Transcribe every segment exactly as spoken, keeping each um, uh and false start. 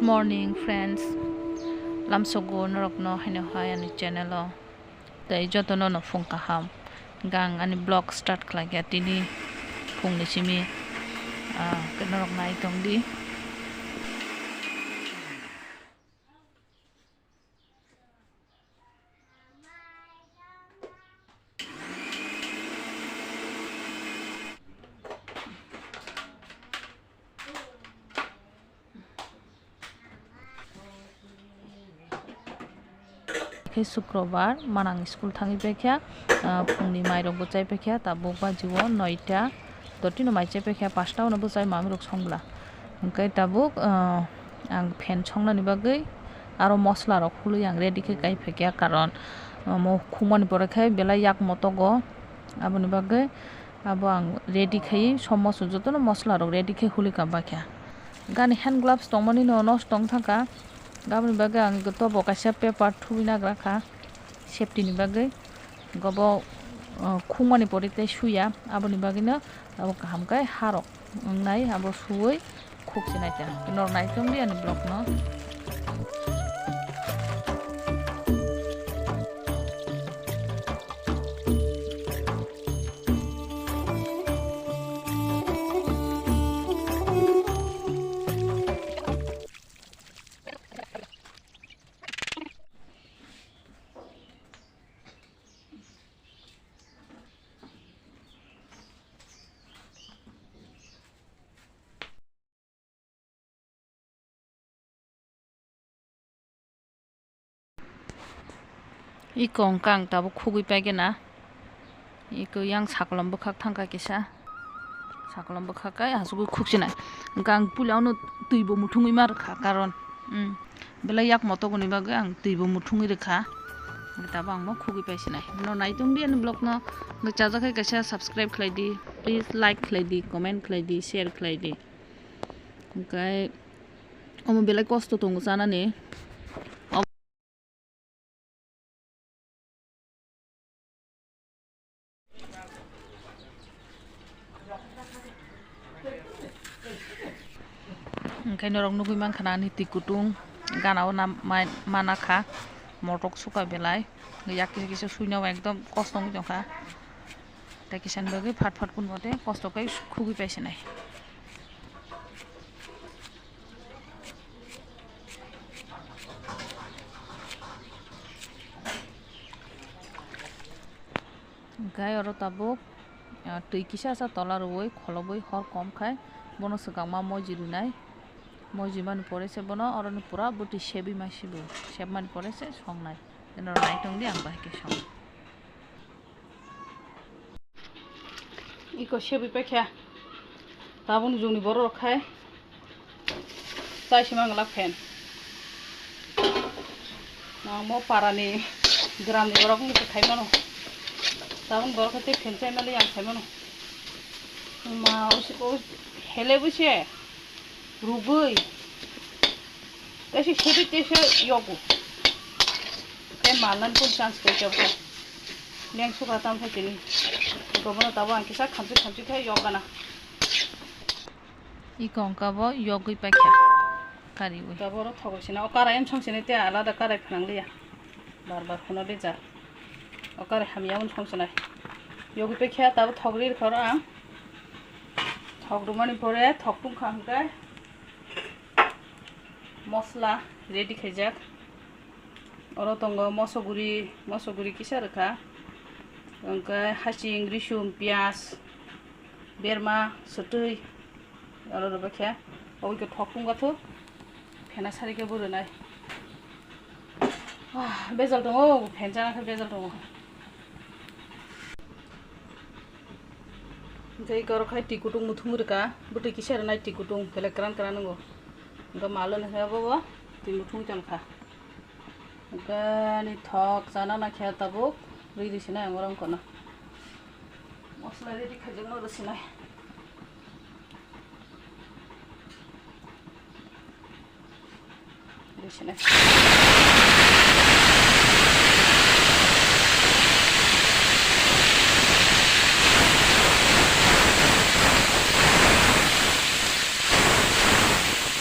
Morning friends, lamsogo norokno haino hai ani channel o. Tei jotono no phung kaham. Gang ani vlog start khlai kha tini phungni simi, ah, norok nai tong di. Khe Sukrobar, manang school thangwi paikha, ah, phungni mairokbo chai paikha, tabuk bajio noita, dotino mai chai paikha, pasta uno bwchai mamirok songla. Hwnkhe tabuk, ah, ang phan songnani bagwi aro moslarok hului ang ready khe kai phaikha, karon omo khukmani pore khe belai yak motogo, aboni bagwi abo ang ready khai, sob moso jotono moslarok ready khai huli ka bakha. Gani hand gloves tongmani no nosto wng thangkha, aboni bagwi ang tobo kaisa paper thubi nagra kha safety ni bagwi. Gobo, uh, khukmani pore tei suya, aboni bagwino abo kaham khe harok wngnai, abo suwi khukchinai ta. Norok nai tongdi ani vlog no. Iko wngkha ang tabuk khugwi paigena. Iko yang sakolom bwkhak thangkha kisa. Sakolom bwkhak kai asugwi khuksinai. Hwnkhe ang puila ono twibo muthungwi ma rwkha, karon, mm, belai yak motogoni bagwi ang twibo muthungwi rwkha. Hwnkhe tabuk ang bo khugwi paisinai. No nai tongdi ani vlog no. Hwnkhe chajakhe kaisa subscribe khlai di. Please like khlai di, comment khlai di, share khlai di. Hwnkhe omo belai kosto tongo chanani. Hwnkhe norok nugwi mankha na ani twi kutung gana o na mai-, mana kha motok suka belai yak kisa kisa suina o ekdom kosto wngwi tongkha tei kisa ni bagwi phat phat kun bo tei kosto khe khugwi paisinai. Hwnkhe oro tabuk, ah, twi kisa sa tola rwui kholobwi hor kom khai bono swkangma moji rwnai. Moji mani pore se bono oroni pura bwtwi sebwi ma sibu. Sebmani pore se songnai. Eno nai tongdi ang bahai khe song. Iko sebwi paikha. Tabukni jungni borok rok khai chai se mangla phen. Nang mo parani gramni borok wngkha khai mano. Tabukni borok khai tei phen chai mali ang khai mano. Ma o hele bwse. Rugwi. Tei se sebi tei se yogo. Tei malnani kun chance kai kebo. Leng sukra tam khai tini. Gobono tabo ang kisa khamchi khamchi khai yogana. Iko wngka bo yogwi paikha. Kariwi. Tabo oro thogo sina. O karai em song sini tei alada karai phnang liya. Bar bar phano bejar. O karai hamya wng song sinai. Yogwi paikha tabo thok ri rwkha oro ang. Thok rwmani pore thok tungkha hwnkhe mosla ready khaijak. Oro tongo moso guri, moso guri kisa rwkha. Hwnkhe haching, risum, piyaj, berma, swtwi. Oro rwbaikhe obo khe thok tungkha thuk. Phena sari khe bo rwnai. Ah, bejal tongo, phen chana khe bejal tongo. Hwnkhe oro khai twi kutung muthung rwkha, bwtwi kisa rwnai twi kutung, belai kwran kwran wngo. Hwnkhe malo hwnkhe bobo twi muthung tongkha. Hwnkhe ani thok chana nakhe tabuk rwi rwi sinai ang oro wngkha no. Mosla ready khaijakno rw sinai.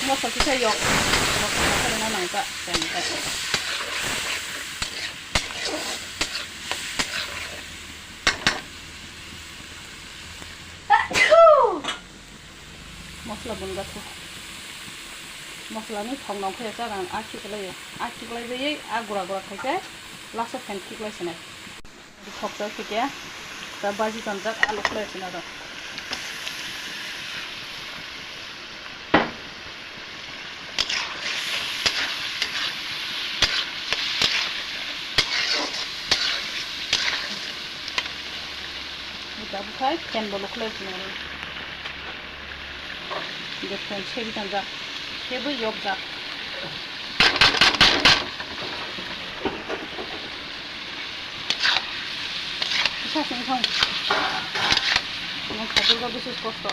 Mosla kisa yok. Mosla bunga thu. Mosla ni thok nong khe chana a khiklai, a khiklai jai, a gura gura khai khe last o phan khiklai sinai. Thokjak khe khe ta baji tonjak alu khlai sina rok. Tabuk khai phan bo lukhlai sina rok. Jepsen sebi tanjak, sebi yokjak. Kisa sing thang. Omo khaturgo bisi kosto.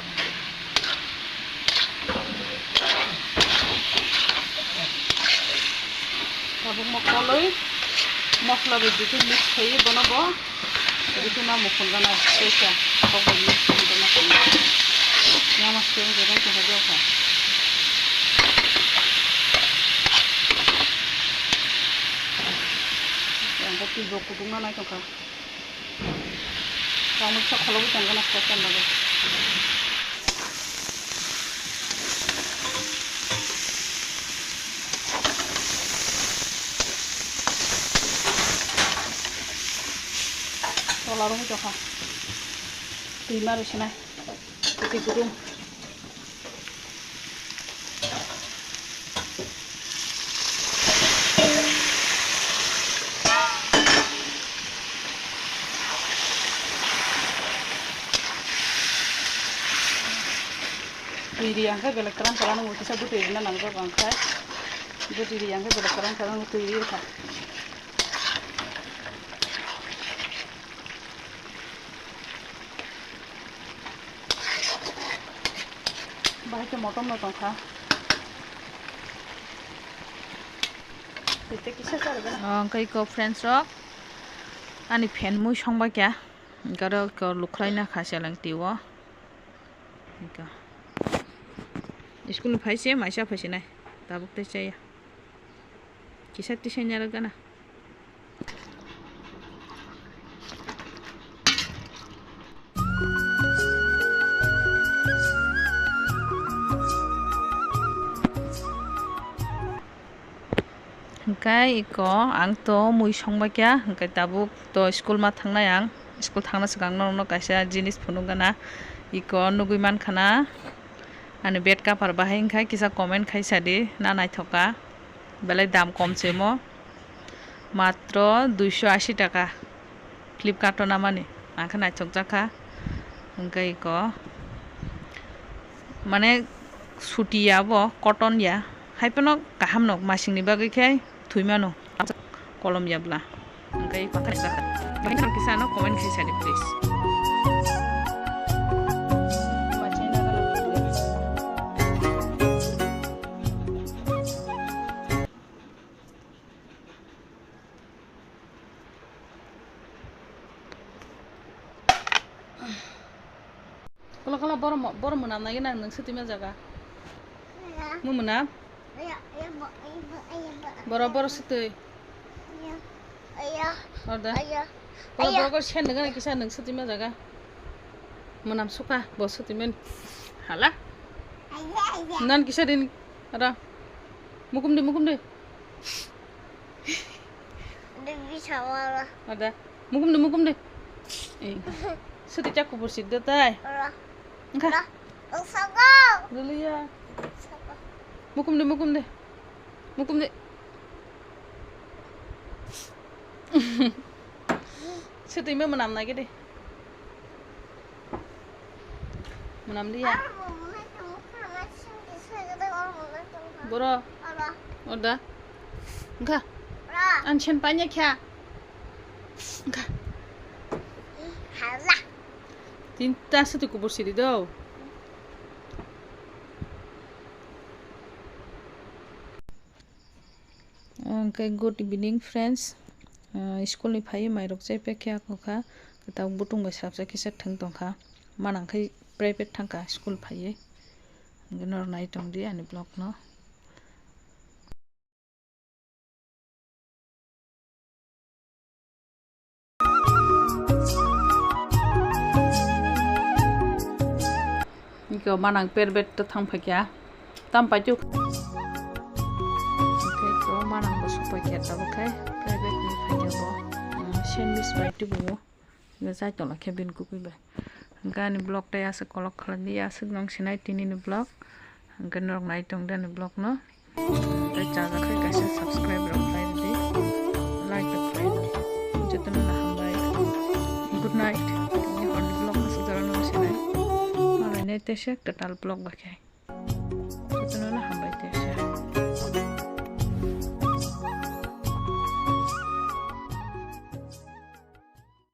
Tabuk mo koloi mosla bai bithi mix khaiwi bono bo. Ri tuna mukun gana kaisa kok bai mix khe tuna khe. Yama siyang jebeng tongkha jokha. Ang bo twi bo kudung na nai tongkha. Ang bo sok kholo bo tong gana khe tong bo. Tola rok jokha. Twi ma rw sinai. Twi kudung. Twi ri ang khe belai kwran kwran wngwi kisa bwtwi rina nangjago ang khe. Bwtwi ri ang khe belai kwran kwran wngwi twi ri kha. Bahai khe motom no tongkha. Twi tei kisa charwgana. Oh, hwnkhe iko friends rok, ani phan mui songbai kha. Hwnkhe oro iko lukhlai na kha seleng twi o. Iko. School ni phai se maisa phai se nai. Tabuk tei chaya. Kisa tisai narwk gana. Hwnkhe iko ang to mui songbai kha, hwnkhe tabuk to school ma thangnai ang, school thangna swkang norokno kaisa jinis phunuk gana, iko nugui mankha na. Ani bed cover bahai wngkha, kisa comment khai sadi, na naithok kha, belai dam kom se omo, matro duiso ashi taka, Flipkart o namani, ang khe naithok jak kha, hwnkhe iko mane suti ya bo, cotton ya, hai phano kaham no, masing ni bagwi khe thwi mano. Kolom ya bwla. Hwnkhe iko kisa no comment khai sadi, please. Kolo kolo borok, borok mwnam nai nang, nwng swtwi ma jaga. Mu mwnam? Borok, borok swtwi. Orda. Borok, borok sen nang kisa nwng swtwi ma jaga. Mwnam sukha, bo swtwi mani. Hala. Nan kisa din. Ara. Mukum di, mukum di. Ada. Mukum di, mukum di. Eh. Suti cak kubur sik da tai. Engka. Dulu ya. Mukum di, mukum di. Mukum di. Suti me menam lagi deh. Mwnam liya. Boro. Orda. Engka. An chen panya kya. Engka. Tinta suti kubur siri do. Hwnkhe good evening friends. Ah, school ni phaiwi mairok chai pekhe ako kha. Tabuk butung bai salsa kisa thwng tongkha. Manang khai private thangkha school phaiwi. Hwnkhe norok nai tongdi ani vlog no. Ko manang private to thang phaikya. Tam pai tu. Ko manang bo supai kya tabuk khai. Private ni phaikya bo. Sandwich bai tu bo. Ga jai tong la khe bin kupi bai. Ga ni vlog tai aswk kolok khala di aswk nong sinai tini ni vlog. Ga norok nai tong da ni vlog no. Tei chajakhe kaisa subscribe rok khlai rwdi, like rok khlai rwdi. Jotono no hambai. Good night. Tini horni vlog no sujaro no sinai. Malai nai tese kwtal vlog bai khe.